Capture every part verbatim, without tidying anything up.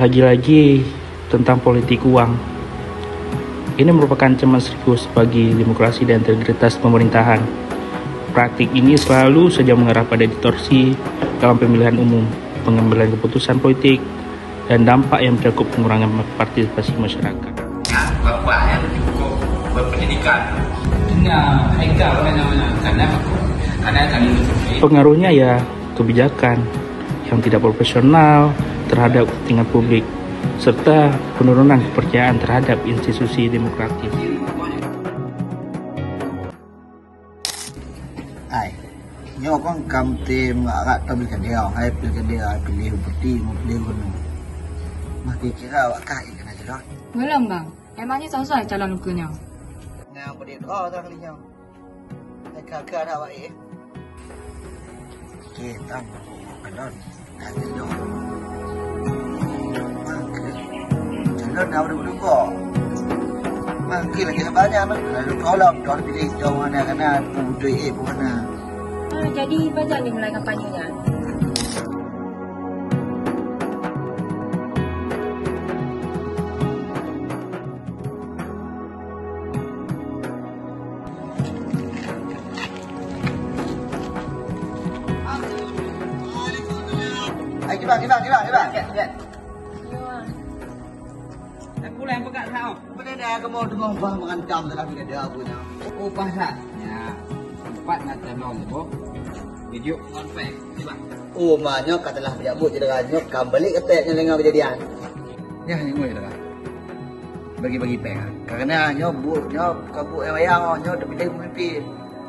Lagi-lagi tentang politik uang. Ini merupakan ancaman serius bagi demokrasi dan integritas pemerintahan. Praktik ini selalu saja mengarah pada distorsi dalam pemilihan umum, pengambilan keputusan politik, dan dampak yang mencakup pengurangan partisipasi masyarakat. Bapak yang cukup berpendidikan. Pengaruhnya ya kebijakan yang tidak proporsional terhadap kepentingan publik, serta penurunan kepercayaan terhadap institusi demokratis. Hai, nyoe kon kam tem ngak rat tam pilkada, hai pilkada, hai pilih bupati, mau pilih gubernur. Mah kira-kira awak kah yang kena jalan? Belum, Bang. Emangnya sosai calon ukeue nyoe? Nah, pedih droe dah kali nyoe. Hai kira-kira dah awak eh. Okey, tam. Calon. Dah calon. Mangke. Calon dah udah berduka. Mangke lagi banyak mah. Lalu tolong, tolong pilih jauh mana kena, putih eh, mana. Ah, jadi, bajak ni mulai kampanye nyan. Hai, kiban, kiban, kiban, kiban. Siap, siap. Dah pulang pekat dah. Apa dah, dah kamu tengok bah mengancam dalam dada aku dah. Oh, pasal. Ya. Empat nak tolong tu. Video on fire. Kiban. Oh, ma nyoe ka telah peujak buet cedera nyoe, ka balik ketek nyoe lengah kejadian. Nyan nyang ngui dah. Bagi-bagi péng. Karena nyoe buet nyoe bukan buet nyang wayang, nyoe demi pemimpin.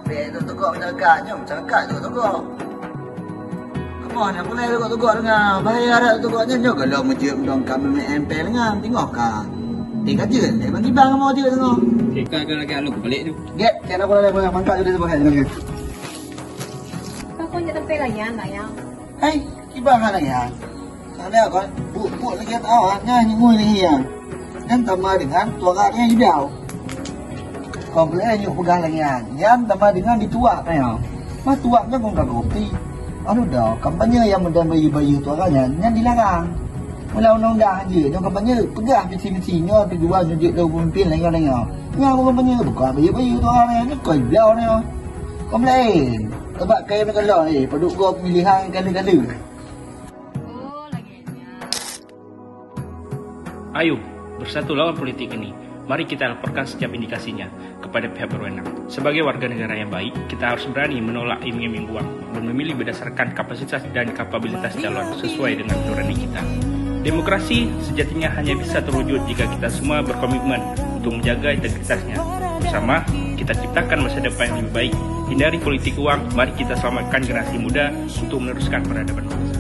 Péng tu teuka masyarakat, nyoe masyarakat tu teuka. Kamoe nyang peureulèe teuka-teuka deungon bahaya dak teuka nyoe, nyoe kalau meujeuet meudong kami M P deungon, teungoh ka. Teuka jeuet, eh, bagi bang kamoe jeuet deungon. Teuka ke lagi anu kebalik tu. Gek, kena pula dah mangkat tu dah bahaya lagi. Kau kau nyata pe lagi anak yang. Hai, kiban hana nyan. Sana kan, buet-buet lagèe awak nyan nyengui lagèe nyan. Nyan tamah deungon tuara nyan jidau. Komplek nyuk peugah lagèe nyan, nyan tamah deungon dituak nyan. Mah tuak nyan kon ka korupsi. Anu dah, kampanye nyang meudan bayeue-bayeue tuara nyan, nyan dilarang. Meulah undang-undang jih, nyoe kampanye peugah visi-misi nyoe tujuan jeuet lé pemimpin lagèe nyan. Nyan kampanye bukan bayeue-bayeue tuara nyan, nyoe kon jidau nyan. Komplek, sebab kaya meukeulong, eh, padub gob pemilihan kali-kali. Ayo, bersatu lawan politik ini. Mari kita laporkan setiap indikasinya kepada pihak berwenang. Sebagai warga negara yang baik, kita harus berani menolak iming-iming uang dan memilih berdasarkan kapasitas dan kapabilitas calon sesuai dengan nurani kita. Demokrasi sejatinya hanya bisa terwujud jika kita semua berkomitmen untuk menjaga integritasnya. Bersama, kita ciptakan masa depan yang lebih baik. Hindari politik uang, mari kita selamatkan generasi muda untuk meneruskan peradaban bangsa.